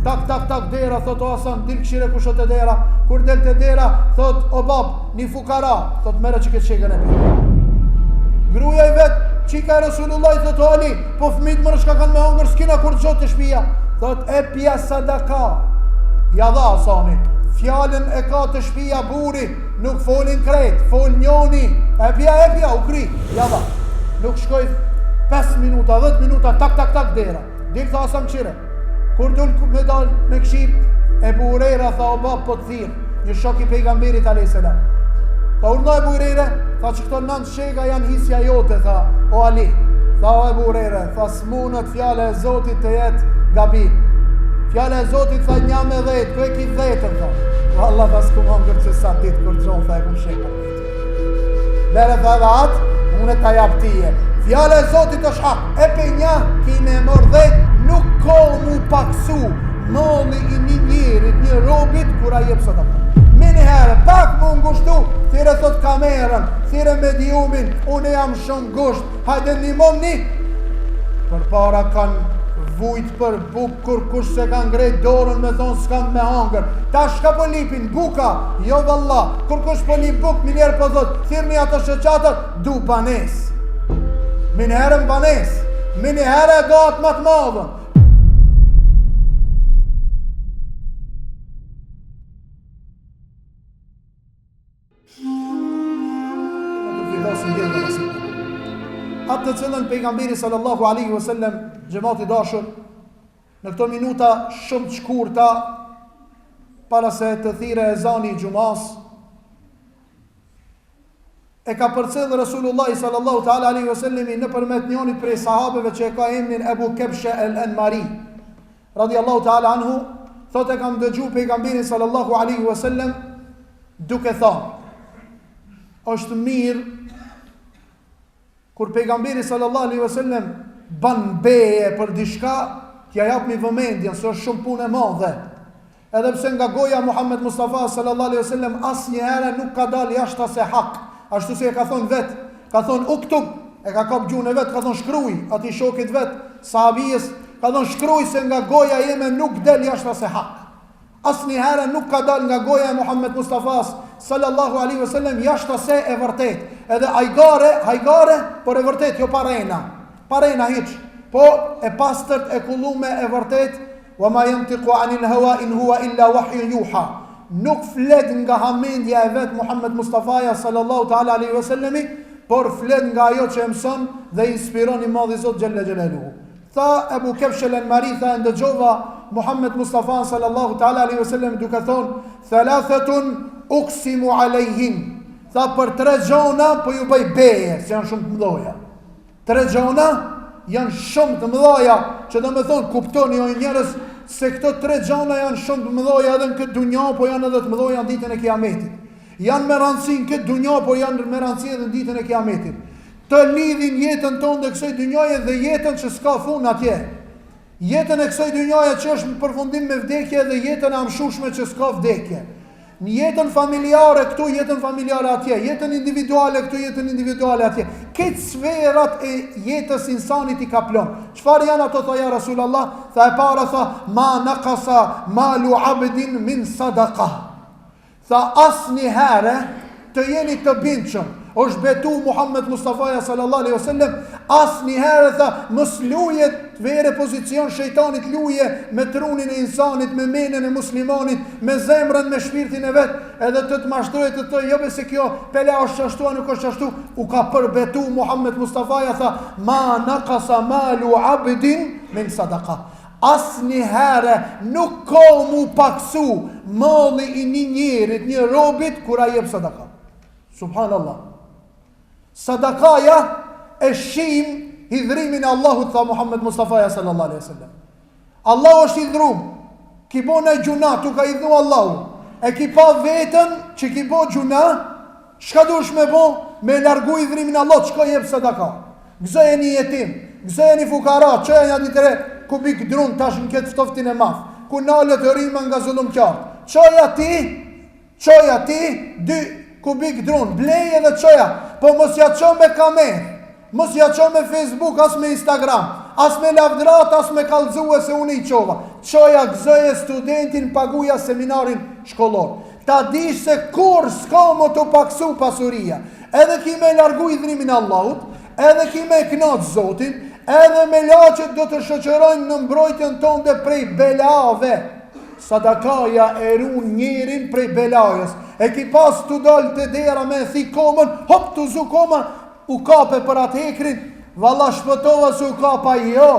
Tak, tak, tak, dera, thot o Hasan, dil kshire kush o te dera. Kur del te dera, thot o bab, një fukara, thot merre qe këtë shegën e pi. Gruja i vet, çika e Resulullahit, thot o Ali, po fmit more çka kanë me hongër, s'kina kurgjo te shpia. Thot epja sadaka. Ja dha Hasani, fjalën e ka te shpia buri, nuk folin krejt, fol njoni, epja, epja, u kry, ja dha. Nuk shkoi 5 minuta, 10 minuta, tak, tak, tak, dera. Dil tha Hasan kshire. Kur dul me dal me kshir, Ebu Hurejra tha o bab po të thirr, një shok i pejgamberit alayhis salam. Tha urdhno Ebu Hurejre, tha që këto nëntë shega janë hisja jote, tha o Ali. Tha o Ebu Hurejre, tha s'munët fjala e Zotit të jetë gabim. Fjala e Zotit tha një me dhetë, ku e ki dhetën, tha. Valla tha s'kum hongër që sa ditë kurgjo, tha e kum shegë. Lere tha edhe atë, unë ta jap tije. Fjala e Zotit është hak, epe nja, ki me e marrë dhetë, nuk ka mu paksu malli i një njerit, një robit, kur ai jep sadaka. Menjëherë, pak mu ngushtu, thirre thot kamerën, thirre mediumin, unë jam shumë ngusht, hajde ndihmomni. Përpara kanë vujt për bukë, Kurkush s'e ka ngrejt dorën me thonë s'kam me hangër. Tash çka po lipin, buka, jo valla, kurkush s'po lip bukë, menjëherë po thot, thirrni ato shoqatat, du banesë. Menjëherë në banesë, menjëherë e do atë ma të madhën. Atë të cilën pejgamberi sallallahu alaihi wasallam xhemat i dashur në këto minuta shumë të shkurta para se të thirre ezani i xhumas e ka përcjell Resulullah sallallahu ta'ala alaihi wasallam nëpërmjet njonit prej sahabeve që e ka emrin Ebu Kebshe el Enmari radiallahu ta'ala anhu, thotë e kam dëgju pejgamberin sallallahu alaihi wasallam duke thënë: Është mirë kur pejgamberi sallallahu alaihi wasallam ban beje për diçka, t'ja japmi vëmendjen se është shumë punë e madhe. Edhe pse nga goja Muhammed Mustafa sallallahu alaihi wasallam asnjëherë nuk ka dalë jashtë se hak, ashtu si e ka thonë vet, ka thonë uktub, e ka kap gjuhën e vet, ka thonë shkruj atij shokit vet, sahabijës, ka thonë shkruj se nga goja jeme nuk del jashtë se hak. Asnjëherë nuk ka dalë nga goja e Muhammed Mustafa sallallahu alaihi wasallam jashtë se e vërtet. Edhe hajgare, hajgare, por e vërtet, jo pa rrena. Pa rrena hiç. Po e pastërt e kullume e vërtet Wa ma yantiqu anil hawa in huwa illa wahyun yuha. Nuk flet nga hamendja e vet Muhammed Mustafaja sallallahu ta'ala alaihi wasallami, por flet nga ajo që e mëson dhe inspiron i madhi Zot xhalla xhelaluhu. Tha Ebu Kebshe el-Enmari, tha e ndëgjova Muhammed Mustafa sallallahu ta'ala alaihi wasallam duke thonë, Thalathatun uksimu alejhin. Tha për tre gjona po ju bëj beje, se janë shumë të mëdha. Tre gjona janë shumë të mëdha, që do me thonë kuptoni o njerëz se këto tre gjona janë shumë të mëdha edhe në këtë dunja, po janë edhe të mëdha në ditën e Kiametit. Janë me rëndësi në këtë dunja, po janë me rëndësi edhe në ditën e Kiametit. Të lidhin jetën tonë të kësaj dunjaje dhe jetën që s'ka fund atje. Jetën e kësaj dynjaje që është në përfundim me vdekje dhe jetën e amshushme që s'ka vdekje. Në jetën familjare këtu, jetën familjare atje, jetën individuale këtu, jetën individuale atje. Këtë sferat e jetës insanit i kaplon. Çfarë janë ato tha ja Rasulullah? Tha e para tha ma naqasa malu abdin min sadaqa. Tha asnjëherë të jeni të bindshëm, është betu Muhammed Mustafaja sallallahu alaihi wasallam, asnjëherë tha mos luje të vere pozicion shejtanit luje me trunin e insanit, me menen e muslimanit, me zemrën, me shpirtin e vet, edhe të të mashtrojë të të jo se kjo pela është ashtu a nuk është ashtu, u ka përbetu Muhammed Mustafaja tha ma naqasa malu abdin min sadaqa. Asnjëherë nuk ka mu paksu malli i një njerit, një robit, kur ai jep sadaka. Subhanallah. Sadakaja e shin hidhrimin e Allahut, tha Muhammed Mustafa sallallahu alaihi wasallam. Allahu është hidhrum. Ki bo naj gjynah, t'u ka hidhnu Allahu. E ki pa veten që ki bo gjynah, Çka duhesh me bo? Me largu hidhrimin e Allahut, shko jep sadaka. Gëzoje një jetim, gëzoje një fukara, çoja nja dy tre kubik drun tash në këtë ftoftin e madh, ku nalet rryma nga zullumqarët. Çoja ti, çoja ti dy kubik drun, blej edhe çoja, po mos ja ço me kamerë, mos ja ço me Facebook as me Instagram. As me lavdrat, as me kallzue se unë i çova. Çoja gëzoje studentin, paguja seminarin shkollor. Ta dish se kurrë s'ka me t'u paksu pasuria. Edhe ki me largu idhnimin e Allahut, edhe ki me knaq Zotin, edhe melaqet do të shoqërojnë në mbrojtjen tonde prej belave. Sadakaja e run njerin prej belajës. E ki pas tu dal te dera me e thi komën, hop t'u zu koma, u kape për atë hekrin, valla shpëtova se u kapa jo.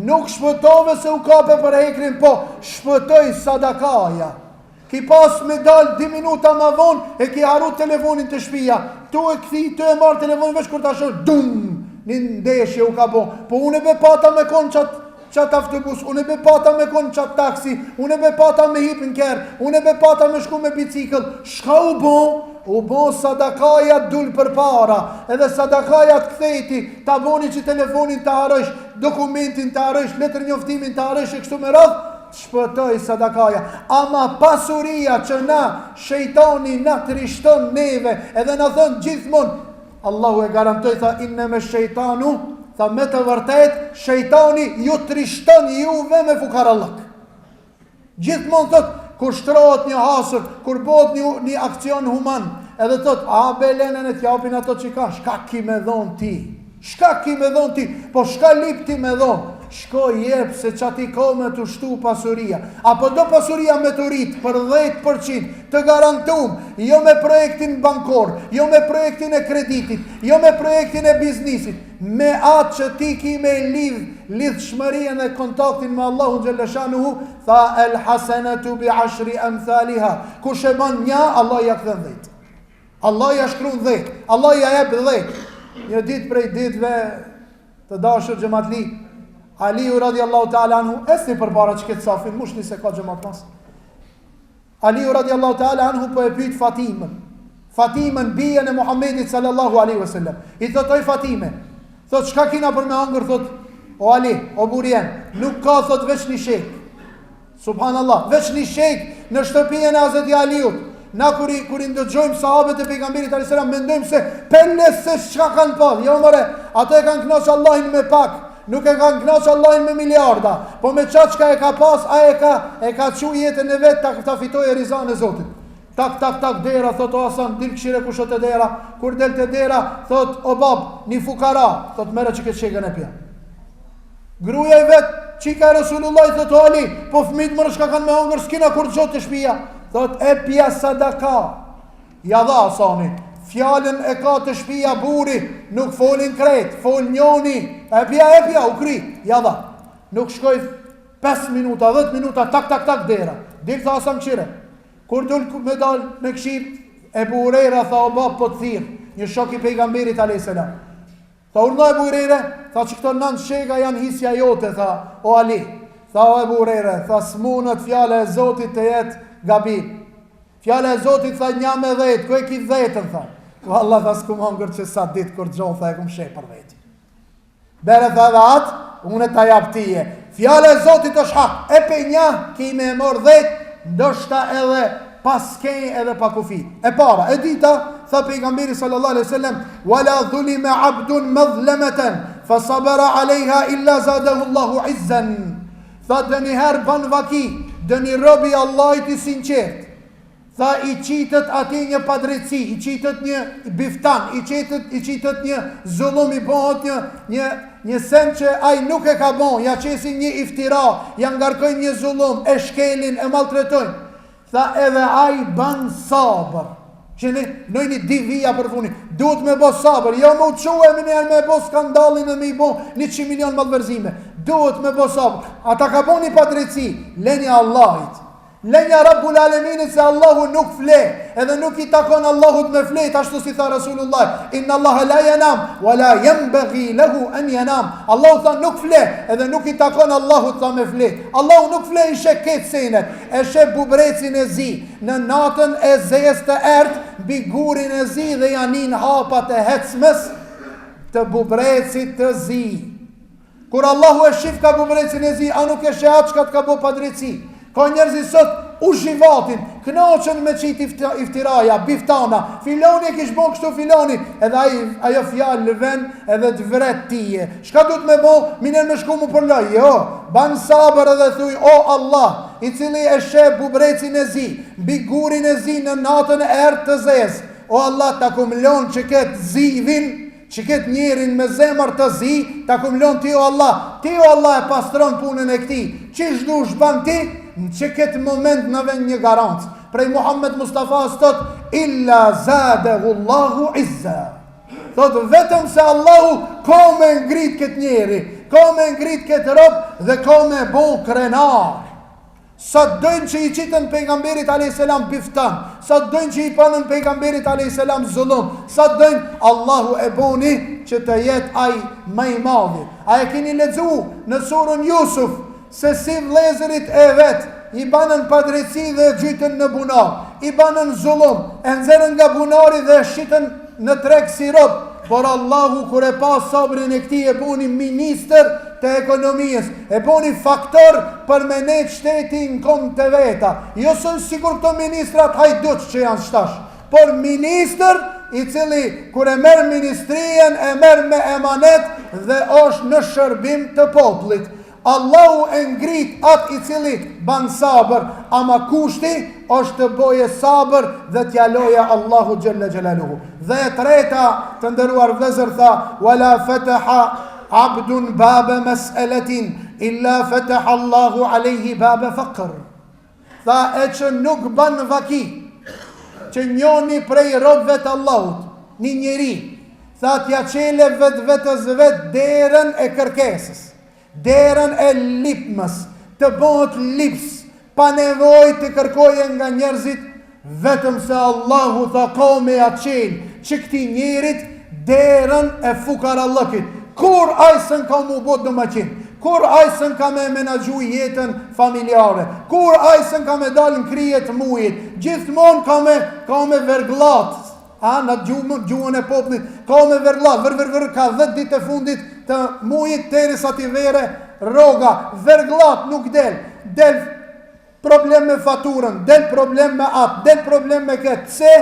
Nuk shpëtove se u kape për hekrin, po shpëtoi sadakaja. Ki pas me dal dy minuta ma vonë e ki harru telefonin te shpia. Tu e kthi, tu e marr telefonin veç kur ta shoh dum, një ndeshje u ka bo. Po unë be pata me kon qat qat autobus, unë be pata me kon qat taksi, unë be pata me hip në kerr, unë be pata me shku me bicikël. Shka u bo? U bo sadakaja dul përpara, edhe sadakaja të kthejti, ta boni që telefonin ta harrojsh, dokumentin ta harrojsh, letërnjoftimin ta harrojsh e kështu me radhë, Shpëtoi sadakaja. Ama pasuria që na shejtani na trishton neve edhe na thon gjithmonë Allahu e garantoi tha inneme shejtanu tha me të vërtet shejtani ju trishton juve me fukarallëk. Gjithmonë thot kur shtrohet një hasër, kur bëhet një, një aksion human, edhe thot, a be lene ne t'japin ato që ka, shka ki me dhonë ti? Shka ki me dhonë ti? Po shka lip ti me dhonë? Shko jep se qaty ka me t'u shtu pasuria. A po do pasuria me t'u rrit për 10% të garantum, jo me projektin bankor, jo me projektin e kreditit, jo me projektin e biznisit, me atë që ti ki me lidh, lidhshmërinë dhe kontaktin me Allahun xhelleshanuhu, tha el hasenetu bi ashri emthaliha. Kush e ban nja, Allah ja kthen dhetë. Allah ja shkrun dhetë, Allah ja jep dhetë. Një ditë prej ditëve të dashur xhematli, Aliu radiallahu ta'ala anhu, ecni përpara që këtë safin, mushni se ka xhemat mas. Aliu radiallahu ta'ala anhu po e pyet Fatimën, Fatimën bijën e Muhammedit sallallahu alaihi wasallam. I thot oj Fatime, thot çka kina për me hangër, thot o Ali, o burri jem, nuk ka thot veç një shegë. Subhanallah, veç një shegë në shtëpinë e Hazreti Aliut. Na kur i kur i ndëgjojmë sahabët e pejgamberit alayhis salam mendojmë se pelle se çka kanë pas. Jo more, ato e kanë kënaq Allahin me pak, nuk e kanë kënaq Allahin me miliarda, po me çka çka e ka pas, ai e ka e ka çu jetën e vet ta ta fitojë rizan e Zotit. Tak tak tak dera thot o Hasan dil kshire kush o te dera kur del te dera thot o bab një fukara thot merre që këtë shegën epja Gruaja i vet, çika e Resulullahit thot o Ali, po fëmijët more çka kanë me hangër, s'kina kurgjo te shpia. Thot epja sadaka. Ja dha Hasani, fjalën e ka te shpia burri, nuk folin krejt, fol njoni, epja epja u kry, ja dha. Nuk shkoi 5 minuta, 10 minuta, tak tak tak dera. Dil tha Hasan kshire. Kur dul me dal me kshir, Ebu Hurejra tha o bab po të thirr, një shok i pejgamberit alayhis salam. Tha urdhno Ebu Hurejre, tha që këto nëntë shega janë hisja jote, tha o Ali. Tha o Ebu Hurejre, tha s'munët fjala e Zotit të jetë gabim. Fjala e Zotit tha nja me dhetë, ku e ki dhetën, tha. Valla tha s'kum hongër që sa ditë kurgjo, tha e kum sheh për veti. Bere tha edhe atë, unë ta jap tije. Fjala e Zotit është hak, e pe nja, ki me e morë dhetë, ndoshta edhe pa skej edhe pa kufi. E para, e dyta, tha pejgamberi sallallahu alaihi wasallam, "Wala dhulima 'abdun madhlamatan fa sabara 'alayha illa zadahu Allahu 'izzan." Tha ndonjëherë ban vaki, ndonjë rob i Allahit i sinqert. Tha i qitet atij një padrejtësi, i qitet një biftan, i qitet i qitet një zullum, i bëhet një një një sen që ai nuk e ka bon, ja qesin një iftira, ja ngarkojnë një zullum, e shkelin, e maltretojnë. Tha edhe ai ban sabër. Qeni, në një dy vija për funi. Duhet me bo sabër, jo me u çu e menjëherë me bo skandalin dhe me i bo 100 milion malverzime. Duhet me bo sabër. A ta ka bo një padrejtësi, lenja Allahit. Lenja Rabbul Aleminit se Allahu nuk fle, edhe nuk i takon Allahut me flet, ashtu si tha Rasulullah, inna Allaha la janam, wa la jembegi lehu en janam. Allahu tha nuk fle, edhe nuk i takon Allahut tha me flet. Allahu nuk fle i sheh krejt senet, E sheh bubrecin e zi, në natën e zezë të errtë, mbi gurin e zi dhe ja nin hapat e hecmes të bubrecit të zi. Kur Allahu e shifka bubrecin e zi, a nuk e sheh atë çka të ka bo padrejtësi? Ka njerëzi sot u zhivatin, Kënaqen me qit iftiraja, biftana, filani e kish bo kështu filani, edhe ai ajo fjalë vjen edhe të vret tije. Çka duhet me bo? Menjëherë me shku mu përla. Jo, ban sabër edhe thuj o Allah, i cili e sheh bubrecin e zi, mbi gurin e zi në natën e errët të zezë. O Allah, ta kum lon qëket zivin, Qëket njerin me zemër të zi, ta kum lon ti o Allah, ti o Allah e pastron punën e këtij, qysh dush ban ti, në qëket moment na vjen një garancë, prej Muhammed Mustafas thot, illa zadehu Allahu izza. Thot vetëm se Allahu ka me ngrit këtë njeri, ka me ngrit këtë rob dhe ka me bo krenar. Sa të dojnë që i qitën pejgamberit alayhis salam biftan, sa të dojnë që i banën pejgamberit alayhis salam zullum, sa të dojnë Allahu e boni që të jetë ai më i madhi. A e keni lexu në surën Jusuf se si vëllezërit e vet i banën padrejtësi dhe e gjytën në bunar, i banën zullum, e nxjerrën nga bunari dhe e shitën në treg si rob, por Allahu kur e pa sabrin e këtij e boni ministër të ekonomisë, e boni faktor për me nejt shteti në kom të veta, jo se sikur këto ministrat hajduq që janë shtash, por ministër i cili kur e merr ministrijen e merr me emanet dhe është në shërbim të popullit. Allahu e ngrit atë i cili ban sabër, ama kushti është të boje sabër dhe t'ja loje Allahu xhelle xhelaluhu. Dhe e treta, të nderuar vëllezër tha, wala fataha abdun baba mas'alatin illa fataha Allahu alayhi baba faqr. Tha e që nuk ban vaki, që njoni prej robëve të Allahut, një njeri, tha t'ja çele vetvetes vet derën e kërkesës. Derën e lipmës, të bëhet lips, pa nevojë të kërkoje nga njerëzit, vetëm se Allahu tha ka me ja çel që këtij njerit derën e fukarallëkit. Kurr ai s'un ka mu bo domaçin, kurr ai s'un ka me menaxhu jetën familjare, kurr ai s'un ka me dalë në krye të mujit, gjithmonë ka me, ka me vergllat, A, në gjuhën, gjuhën e popullit, ka me vergllat, vër, vër, vër, ka 10 ditë e fundit të mujit, derisa t'i vere rroga, vergllat nuk del, del problem me faturën, del problem me atë, del problem me këtë, pse?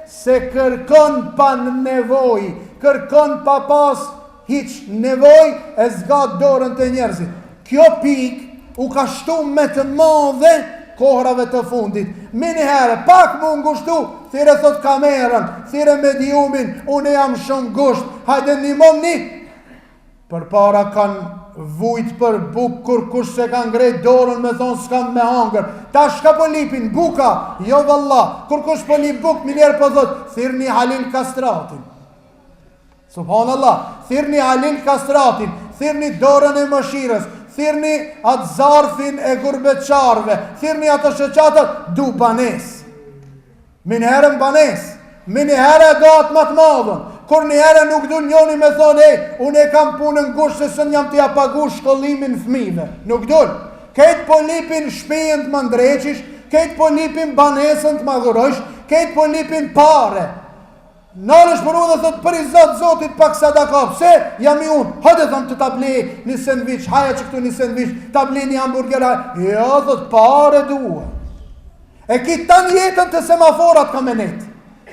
Se kërkon pa nevojë, kërkon pa pas hiç nevojë e zgat dorën te njerëzit. Kjo pikë u ka shtu me të madhe kohrave të fundit. Menjëherë, pak m'u ngushtu, thirre thot kamerën, thirre mediumin, unë jam shumë ngusht, hajde ndihmomni. Përpara kanë vujt për bukë kurkush s'e ka ngrejt dorën me thonë s'kam me hangër. Tash çka po lipin, buka, jo valla, kurkush po lip bukë, menjëherë po thot, thirrni Halil Kastratin. Subhanallah, thirrni Halil Kastratin, thirrni dorën e mëshirës, thirrni atë zarfin e gurbetçarëve, thirrni ato shoqatat, du banesë. Menjëherë në banesë, menjëherë e do atë ma të madhën, kur njëherë nuk dul njoni me thonë, ej, unë e kam punën ngusht se s'un jam tu ja pagu shkollimin fëmijëve. Nuk dul. Krejt po lipin shpijën të ma ndreqish, krejt po lipin banesën të ma dhurojsh, krejt po lipin pare. Nalesh për udhë thot për riza t'Zotit pak sadaka, pse? Jam i unë, hajde thom të ta blej një sandwich, haja që këtu një sandwich, ta blej një hamburger, hajde. Jo, thot, pare dua. E ki tan jetën te semaforat ka me nejt.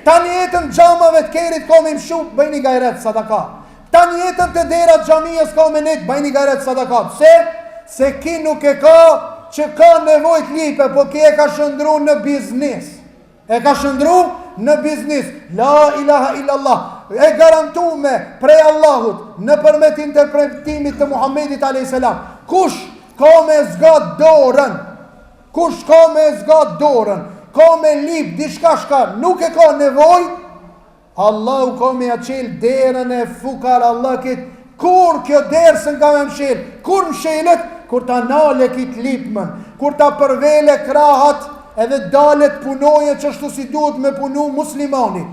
Tan jetën xhamave të kerit ka me mshu, bëjni gajret sadaka. Tan jetën te dera t'xhamisë ka me nejt, bëjni gajret sadaka. Pse? Se ki nuk e ka që ka nevojë të lipe, po ki e ka shëndru në biznis. E ka shëndru në biznis. La ilaha illallah. E garantume prej Allahut nëpërmjet interpretimit të Muhammedit a.s. Kush ka me zgat dorën? Kush ka me zgat dorën? Ka me lip diçka shka nuk e ka nevojë? Allahu ka me ja çel derën e fukarallëkit, kurrë kjo derë s'un ka me mshel, kur mshelet, kur ta nale kit lipmën, kur ta përvele krahat edhe dale t'punoje qështu si duhet me punu muslimani.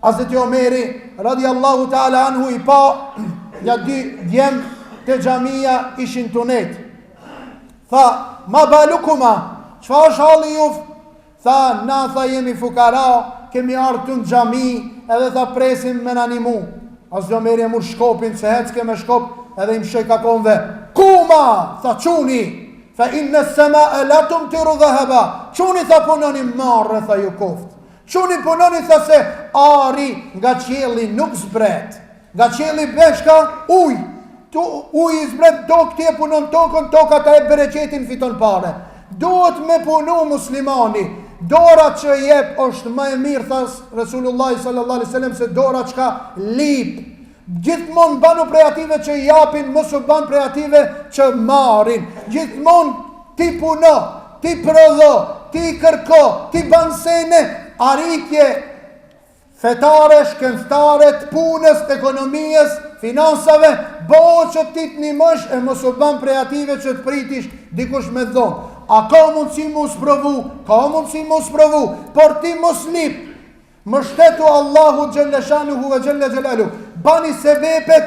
Hazreti Omeri, radiallahu ta'ala anhu, i pa nja dy djem te xhamia ishin tu nejt. Tha, ma balukuma, çfarë është halli juv? Tha, na tha jemi fukara, kemi ardhë këtu në xhami, edhe tha presim me na nimu. Hazreti Omeri e mur shkopin, se hecke me shkop, edhe i mshoj ka komve. Kuma, tha çuni, fa inne semae la tumtiru dheheba. çuni tha punoni marre tha ju koft. Çuni punoni tha se ari nga qielli nuk zbret. Nga qielli bjen çka ujë. Tu uji zbret tokë ti e punon tokën, toka ta jep bereqetin fiton pare. Duhet me punu muslimani. Dora që jep është më e mirë tha Resulullah sallallahu alaihi wasallam se dora çka lip. Gjithmonë banu prej atyve që japin, mos u ban prej atyve që marrin. Gjithmonë ti puno, ti prodho, ti kërko, ti ban sene, arritje fetare, shkencëtare, të punës, të ekonomisë, financave, bëhu që ti të nimosh e mos u ban prej atyve që të pritish dikush me dhonë. A ka mundësi mu sprovu? Ka mundësi mu sprovu, por ti mos lip. Mbështetu Allahut xhelle shanuhu ve xhelle xhelaluhu. Bani sebepet,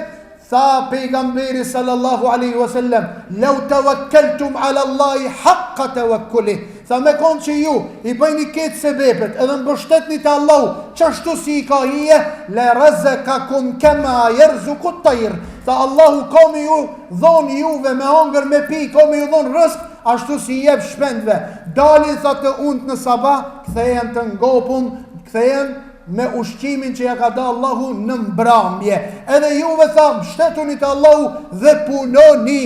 tha pejgamberi sallallahu alaihi wasallam, "Lau tawakkaltum ala Allahi haqqa tawakkulih." Tha me konë që ju i bëjni këtë sebepet edhe mbështetni te Allahu, qashtu si i ka hije, le razakakum kema yerzuqu at-tayr. Tha Allahu ka me ju dhonë juve me hangër me pi, ka me ju dhonë rrësk, ashtu si i jep shpendve. Dalin tha të untë në sabah, kthehen të ngopun, kthehen me ushqimin që ja ka da Allahu në mbramje. Edhe juve tha, mbështetuni te Allahu dhe punoni.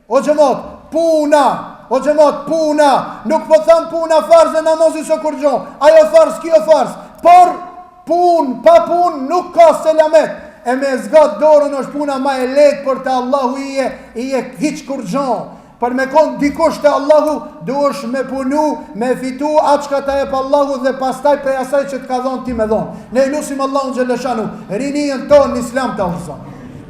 O xhemat, puna, o xhemat, puna, nuk po tham puna farz e namazi s'o kurgjo, ajo farz, kjo farz, por punë, pa punë, nuk ka selamet. E me zgat dorën është puna ma e lehtë por te Allahu i je, i je hiç kurgjo. Për me kon dikush te Allahu, duhesh me punu, me fitu atë çka ta jep Allahu dhe pastaj prej asaj që të ka dhonë ti me dhonë. Ne e lusim Allahun xhelleshanuhu, rininë tonë në Islam ta udhëzon.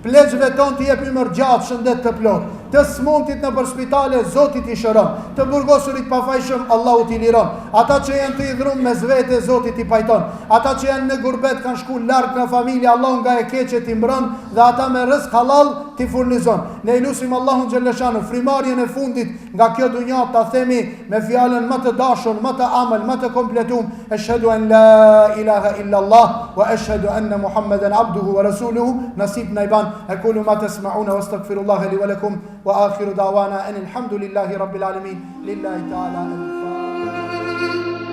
Pleqve tonë t'i jep ymër gjatë, shëndet të plotë. Të smuntit nëpër spitale, Zoti t'i shëron. Të burgosurit pafajshëm, Allahu t'i liron. Ata që janë të idhrum mes vete, Zoti t'i pajton. Ata që janë në gurbet, kanë shku larg nga familja, Allahu nga e keqe t'i mbron dhe ata me rrësk hallall t'i furnizon. Ne e lusim Allahun xhelleshanuhu, frymarrjen e fundit nga kjo dunja ta themi me fjalën më të dashur, më të amël, më të kompletum, eshhedu en la ilaha illa Allah wa eshhedu enne Muhammeden abduhu wa rasuluhu, nasip na i ban, ekulu ma tesmauna wa astagfirullaha li wa lakum wa akhiru da'wana enil hamdulillahi rabbil alamin, lillahi ta'ala el-Fatiha.